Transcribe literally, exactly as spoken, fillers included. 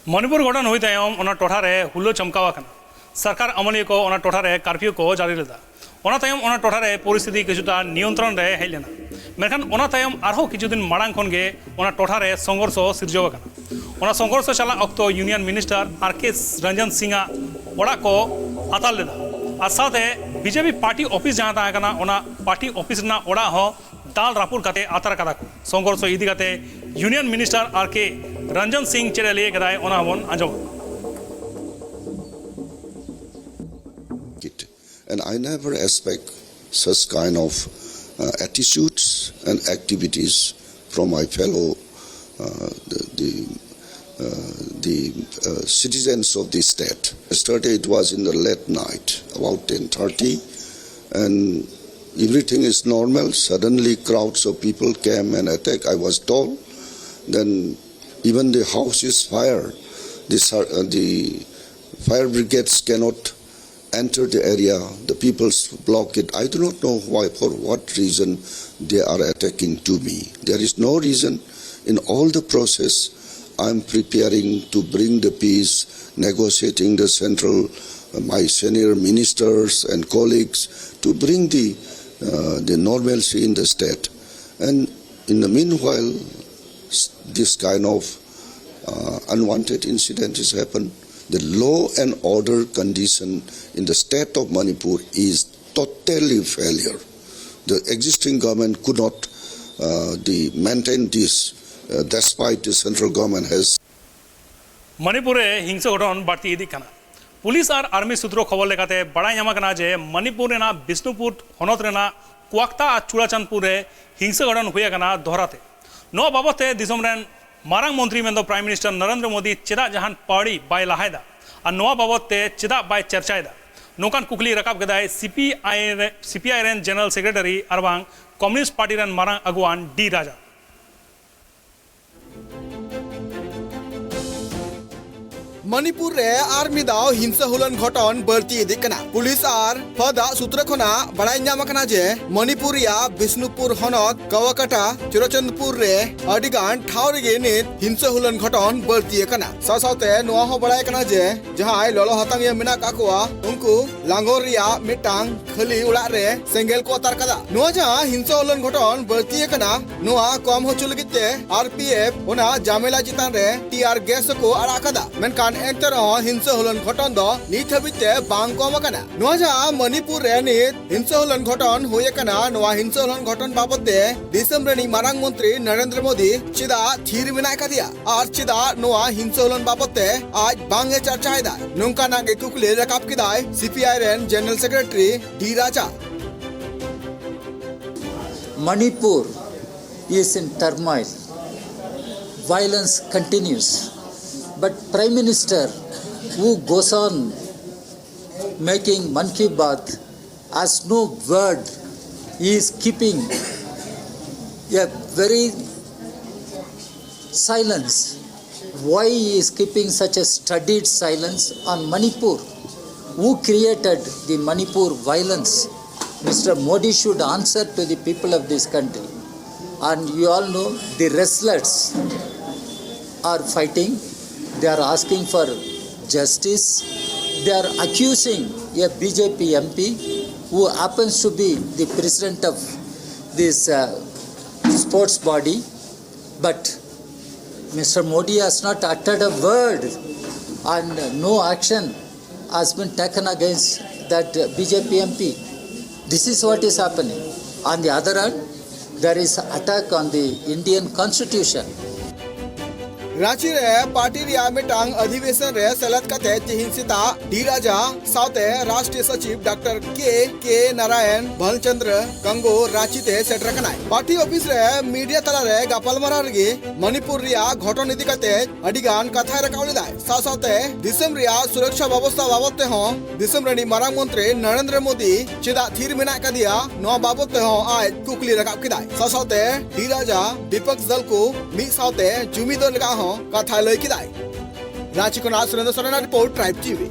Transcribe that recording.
ᱢᱚᱱᱤᱯᱩᱨ ᱜᱷᱚᱴᱚᱱ ᱦᱩᱭ ᱛᱟᱭᱚᱢ ᱚᱱᱟ ᱴᱚᱴᱷᱟ ᱨᱮ ᱦᱩᱞᱟᱹ ᱪᱚᱢᱠᱟᱣ ᱟᱠᱟᱱᱟ᱾ ᱥᱚᱨᱠᱟᱨ ᱟᱹᱢᱟᱹᱞᱤᱭᱟᱹ ᱠᱚ ᱚᱱᱟ ᱴᱚᱴᱷᱟ ᱨᱮ ᱠᱟᱨᱯᱷᱤᱭᱩ ᱠᱚ ᱡᱟᱹᱨᱤ ᱞᱮᱫᱟ᱾ ᱚᱱᱟ ᱛᱟᱭᱚᱢ ᱚᱱᱟ ᱴᱚᱴᱷᱟ ᱨᱮ ᱯᱚᱨᱤᱥᱛᱷᱤᱛᱤ ᱠᱤᱪᱷᱩᱴᱟ ᱱᱤᱭᱚᱱᱛᱨᱚᱱ ᱨᱮ ᱦᱮᱡ ᱞᱮᱱᱟ᱾ ᱢᱮᱱᱠᱷᱟᱱ ᱚᱱᱟ ᱛᱟᱭᱚᱢ ᱟᱨᱦᱚᱸ ᱠᱤᱪᱷᱩ ᱫᱤᱱ ᱢᱟᱲᱟᱝ ᱠᱷᱚᱱ ᱜᱮ ᱚᱱᱟ ᱴᱚᱴᱷᱟ ᱨᱮ ᱥᱚᱝᱜᱷᱚᱨᱥᱚ ᱥᱤᱨᱡᱟᱹᱣ ᱟᱠᱟᱱᱟ᱾ ᱚᱱᱟ ᱥᱚᱝᱜᱷᱚᱨᱥᱚ ᱪᱟᱞᱟᱜ ᱚᱠᱛᱚ ᱤᱭᱩᱱᱤᱭᱚᱱ ᱢᱤᱱᱤᱥᱴᱟᱨ ᱟᱨ ᱠᱮ ᱨᱚᱧᱡᱚᱱ ᱥᱤᱝ ᱟᱜ ᱚᱲᱟᱜ ᱠᱚ ᱟᱛᱟᱨ ᱞᱮᱫᱟ ᱟᱨ ᱥᱟᱶᱛᱮ ᱵᱤᱡᱮᱯᱤ ᱯᱟᱨᱴᱤ ᱚᱯᱷᱤᱥ ᱡᱟᱦᱟᱸ ᱛᱟᱦᱮᱸ ᱠᱟᱱᱟ, ᱚᱱᱟ ᱯᱟᱨᱴᱤ ᱚᱯᱷᱤᱥ ᱨᱮᱱᱟᱜ ᱚᱲᱟᱜ ᱦᱚᱸ ᱫᱟᱞ ᱨᱟᱹᱯᱩᱫ ᱠᱟᱛᱮ ᱟᱛᱟᱨ ᱠᱟᱫᱟ ᱠᱚ᱾ ᱥᱚᱝᱜᱷᱚᱨᱥᱚ ᱤᱫᱤ ᱠᱟᱛᱮ ᱤᱭᱩᱱᱤᱭᱚᱱ ᱢᱤᱱᱤᱥᱴᱟᱨ ᱟᱨ ᱠᱮ ᱨᱚᱧᱡᱚᱱ ᱥᱤᱝ ᱪᱮᱫ ᱮ ᱞᱟᱹᱭ ᱠᱟᱫᱟᱭ, ᱚᱱᱟ ᱦᱚᱸᱵᱚᱱ ᱟᱸᱡᱚᱢᱟ᱾ It. And I never expect such kind of uh, attitudes and activities from my fellow uh, the, the, uh, the uh, citizens of this state. Yesterday it was in the late night, about ten thirty, and everything is normal. Suddenly crowds of people came and attack, I was told. Then even the house is fire. The, uh, the fire brigades cannot enter the area. The people block it. I do not know why, for what reason they are attacking to me. There is no reason. In all the process, I am preparing to bring the peace, negotiating the central, uh, my senior ministers and colleagues to bring the, uh, the normalcy in the state. And in the meanwhile, this kind of uh, unwanted incident has happened. The law and order condition in the state of Manipur is totally failure. The existing government could not uh, the maintain this uh, despite the central government has Manipur ᱨᱮ ᱦᱤᱝᱥᱟᱹ ᱜᱷᱚᱴᱚᱱ ᱵᱟᱹᱲᱛᱤ ᱤᱫᱤᱜ ᱠᱟᱱᱟ᱾ Police ᱟᱨ ᱟᱨᱢᱤ ᱥᱩᱛᱨᱚ ᱠᱷᱚᱵᱚᱨ ᱞᱮᱠᱟᱛᱮ ᱵᱟᱲᱟᱭ ᱧᱟᱢ ᱟᱠᱟᱱᱟ ᱡᱮ ᱢᱚᱱᱤᱯᱩᱨ ᱨᱮᱱᱟᱜ ᱵᱤᱥᱱᱩᱯᱩᱨ ᱦᱚᱱᱚᱛ ᱨᱮᱱᱟᱜ ᱠᱚᱣᱟᱠᱛᱟ ᱟᱨ ᱪᱩᱲᱟᱪᱟᱸᱫᱽᱯᱩᱨ ᱨᱮ ᱦᱤᱝᱥᱟᱹ ᱜᱷᱚᱴᱚᱱ ᱦᱩᱭ ᱟᱠᱟᱱᱟ ᱫᱚᱦᱨᱟ ᱛᱮ᱾ ᱱᱚᱣᱟ ᱵᱟᱵᱚᱛ ᱛᱮ ᱫᱤᱥᱚᱢ ᱨᱮᱱ ᱢᱟᱨᱟᱝ ᱢᱚᱱᱛᱨᱤ ᱢᱮᱱᱫᱚ ᱯᱨᱟᱭᱤᱢ ᱢᱤᱱᱤᱥᱴᱟᱨ ᱱᱚᱨᱮᱱᱫᱨᱚ ᱢᱳᱫᱤ ᱪᱮᱫᱟᱜ ᱡᱟᱦᱟᱱ ᱯᱟᱹᱣᱲᱤ ᱵᱟᱭ ᱞᱟᱦᱟᱭᱮᱫᱟ ᱟᱨ ᱱᱚᱣᱟ ᱵᱟᱵᱚᱛ ᱛᱮ ᱪᱮᱫᱟᱜ ᱵᱟᱭ ᱪᱟᱨᱪᱟᱭᱮᱫᱟ, ᱱᱚᱝᱠᱟᱱ ᱠᱩᱠᱞᱤ ᱨᱟᱠᱟᱵ ᱠᱮᱫᱟᱭ ᱥᱤᱯᱤᱟᱭ ᱨᱮ, ᱥᱤᱯᱤᱟᱭ ᱨᱮᱱ ᱡᱮᱱᱟᱨᱮᱞ ᱥᱮᱠᱨᱮᱴᱟᱨᱤ ᱟᱨ ᱵᱟᱝ ᱠᱚᱢᱭᱩᱱᱤᱥᱴ ᱯᱟᱨᱴᱤ ᱨᱮᱱ ᱢᱟᱨᱟᱝ ᱟᱹᱜᱩᱣᱟᱱ ᱰᱤ ᱨᱟᱡᱟ᱾ ᱢᱚᱱᱤᱯᱩᱨ ᱨᱮ ᱟᱨ ᱢᱤᱫ ᱫᱷᱟᱣ ᱦᱤᱝᱥᱟᱹ ᱦᱩᱞᱟᱹᱱ ᱜᱷᱚᱴᱚᱱ ᱵᱟᱹᱲᱛᱤ ᱤᱫᱤᱜ ᱠᱟᱱᱟ᱾ ᱯᱩᱞᱤᱥ ᱟᱨ ᱯᱷᱟᱹᱫᱟᱜ ᱥᱩᱛᱨᱚ ᱠᱷᱚᱱᱟᱜ ᱵᱟᱲᱟᱭ ᱧᱟᱢ ᱟᱠᱟᱱᱟ ᱡᱮ ᱢᱚᱱᱤᱯᱩᱨ ᱨᱮᱭᱟᱜ ᱵᱤᱥᱱᱩᱯᱩᱨ ᱦᱚᱱᱚᱛ ᱠᱟᱣᱟᱠᱟᱴᱟ ᱪᱩᱨᱟᱪᱟᱸᱫᱽᱯᱩᱨ ᱨᱮ ᱟᱹᱰᱤ ᱜᱟᱱ ᱴᱷᱟᱶ ᱨᱮᱜᱮ ᱱᱤᱛ ᱦᱤᱝᱥᱟᱹ ᱦᱩᱞᱟᱹᱱ ᱜᱷᱚᱴᱚᱱ ᱵᱟᱹᱲᱛᱤ ᱟᱠᱟᱱᱟ᱾ ᱥᱟᱶ ᱥᱟᱶᱛᱮ ᱱᱚᱣᱟ ᱦᱚᱸ ᱵᱟᱲᱟᱭ ᱠᱟᱱᱟ ᱡᱮ ᱡᱟᱦᱟᱸᱭ ᱞᱚᱞᱚ ᱦᱟᱛᱟᱝᱤᱭᱟᱹ ᱢᱮᱱᱟᱜ ᱠᱟᱜ ᱠᱚᱣᱟ, ᱩᱱᱠᱩ ᱞᱟᱸᱜᱚᱨ ᱨᱮᱭᱟᱜ ᱢᱤᱫᱴᱟᱝ ᱠᱷᱟᱹᱞᱤ ᱚᱲᱟᱜ ᱨᱮ ᱥᱮᱸᱜᱮᱞ ᱠᱚ ᱟᱛᱟᱨ ᱠᱟᱫᱟ᱾ ᱱᱚᱣᱟ ᱡᱟᱦᱟᱸ ᱦᱤᱝᱥᱟᱹ ᱦᱩᱞᱟᱹᱱ ᱜᱷᱚᱴᱚᱱ ᱵᱟᱹᱲᱛᱤ ᱟᱠᱟᱱᱟ, ᱱᱚᱣᱟ ᱠᱚᱢ ᱦᱚᱪᱚ ᱞᱟᱹᱜᱤᱫ ᱛᱮ ᱟᱨ ᱯᱤ ᱮᱯᱷ ᱚᱱᱟ ᱡᱟᱢᱮᱞᱟ ᱪᱮᱛᱟᱱ ᱨᱮ ᱴᱤᱭᱟᱨ ᱜᱮᱥ ᱦᱚᱸᱠᱚ ᱟᱲᱟᱜ ᱠᱟᱫᱟ᱾ ᱢᱮᱱᱠᱷᱟᱱ ᱮᱱᱛᱮ ᱨᱮᱦᱚᱸ ᱦᱤᱝᱥᱟᱹ ᱦᱩᱞᱟᱹᱱ ᱜᱷᱚᱴᱚᱱ ᱫᱚ ᱱᱤᱛ ᱦᱟᱹᱵᱤᱡ ᱛᱮ ᱵᱟᱝ ᱠᱚᱢ ᱟᱠᱟᱱᱟ᱾ ᱱᱚᱣᱟ ᱡᱟᱦᱟᱸ ᱢᱚᱱᱤᱯᱩᱨ ᱨᱮ ᱱᱤᱛ ᱦᱤᱝᱥᱟᱹ ᱦᱩᱞᱟᱹᱱ ᱜᱷᱚᱴᱚᱱ ᱦᱩᱭ ᱟᱠᱟᱱᱟ, ᱱᱚᱣᱟ ᱦᱤᱝᱥᱟᱹ ᱦᱩᱞᱟᱹᱱ ᱜᱷᱚᱴᱚᱱ ᱵᱟᱵᱚᱛ ᱛᱮ ᱫᱤᱥᱚᱢ ᱨᱤᱱᱤᱡ ᱢᱟᱨᱟᱝ ᱢᱚᱱᱛᱨᱤ ᱱᱚᱨᱮᱱᱫᱨᱚ ᱢᱳᱫᱤ ᱪᱮᱫᱟᱜ ᱛᱷᱤᱨ ᱢᱮᱱᱟᱭ ᱠᱟᱫᱮᱭᱟ ᱟᱨ ᱪᱮᱫᱟᱜ ᱱᱚᱣᱟ ᱦᱤᱝᱥᱟᱹ ᱦᱩᱞᱟᱹᱱ ᱵᱟᱵᱚᱛ ᱛᱮ ᱟᱡ ᱵᱟᱝ ᱮ ᱪᱟᱨᱪᱟᱭᱮᱫᱟ, ᱱᱚᱝᱠᱟᱱᱟᱜ ᱜᱮ ᱠᱩᱠᱞᱤ ᱨᱟᱠᱟᱵ ᱠᱮᱫᱟᱭ ᱥᱤ ᱯᱤ ᱟᱭ ᱨᱮᱱ general secretary D Raja. Manipur is in turmoil. Violence continues. But Prime Minister, who goes on making Mann Ki Baat, has no word. He is keeping a very silence. Why he is keeping such a studied silence on Manipur? Who created the Manipur violence? Mister Modi should answer to the people of this country. And you all know the wrestlers are fighting. They are asking for justice. They are accusing a B J P M P who happens to be the president of this uh, sports body. But Mister Modi has not uttered a word and no action has been taken against that B J P M P. This is what is happening. On the other hand, there is attack on the Indian Constitution. Ranchi ᱨᱮ party ᱨᱮᱭᱟᱜ ᱢᱤᱫᱴᱟᱝ ᱚᱫᱷᱤᱵᱮᱥᱚᱱ ᱨᱮ ᱥᱮᱞᱮᱫ ᱠᱟᱛᱮ ᱛᱤᱦᱤᱧ ᱥᱮᱛᱟᱜ ᱰᱤ ᱨᱟᱡᱟ ᱥᱟᱶᱛᱮ ᱨᱟᱥᱴᱨᱤᱭᱚ ᱥᱚᱪᱤᱵ doctor ᱠᱮ ᱠᱮ ᱱᱟᱨᱟᱭᱚᱱ ᱵᱷᱟᱞᱪᱚᱸᱫᱽᱨᱚ ᱜᱟᱝᱜᱩ ᱨᱟᱸᱪᱤ ᱛᱮ ᱥᱮᱴᱮᱨ ᱟᱠᱟᱱᱟᱭ᱾ ᱯᱟᱨᱴᱤ ᱚᱯᱷᱤᱥ ᱨᱮ ᱢᱤᱰᱤᱭᱟ ᱛᱟᱞᱟᱨᱮ ᱜᱟᱯᱟᱞᱢᱟᱨᱟᱣ ᱨᱮᱜᱮ ᱢᱚᱱᱤᱯᱩᱨ ᱨᱮᱭᱟᱜ ᱜᱷᱚᱴᱚᱱ ᱤᱫᱤ ᱠᱟᱛᱮ ᱟᱹᱰᱤ ᱜᱟᱱ ᱠᱟᱛᱷᱟᱭ ᱨᱟᱠᱟᱵ ᱞᱮᱫᱟᱭ᱾ ᱥᱟᱶ ᱥᱟᱶᱛᱮ ᱫᱤᱥᱚᱢ ᱨᱮᱭᱟᱜ ᱥᱩᱨᱚᱠᱪᱷᱟ ᱵᱮᱵᱚᱥᱛᱷᱟ ᱵᱟᱵᱚᱫ ᱛᱮᱦᱚᱸ ᱫᱤᱥᱚᱢ ᱨᱤᱱᱤᱡ ᱢᱟᱨᱟᱝ ᱢᱚᱱᱛᱨᱤ ᱱᱚᱨᱮᱱᱫᱨᱚ ᱢᱳᱫᱤ ᱪᱮᱫᱟᱜ ᱛᱷᱤᱨ ᱢᱮᱱᱟᱜ ᱠᱟᱫᱮᱭᱟ, ᱱᱚᱣᱟ ᱵᱟᱵᱚᱫ ᱛᱮᱦᱚᱸ ᱟᱡ ᱠᱩᱠᱞᱤ ᱨᱟᱠᱟᱵ ᱠᱮᱫᱟᱭ᱾ ᱥᱟᱶ ᱥᱟᱶᱛᱮ ᱰᱤ ᱨᱟᱡᱟ ᱫᱤᱯᱚᱠ ᱡᱟᱞᱠᱩ ᱢᱤᱫ ᱥᱟᱶᱛᱮ ᱡᱩᱢᱤᱫᱚᱜ ᱞᱟᱹᱜᱤᱫ ᱦᱚᱸ ᱠᱟᱛᱷᱟᱭ ᱞᱟᱹᱭ ᱠᱮᱫᱟᱭ᱾ ᱨᱟᱺᱪᱤ ᱠᱷᱚᱱᱟᱜ ᱥᱩᱨᱮᱱᱫᱨᱚ ᱥᱚᱨᱮᱱᱟᱜ ᱨᱤᱯᱳᱨᱴ, ᱴᱨᱟᱭᱤᱵᱽ ᱴᱤᱵᱷᱤ᱾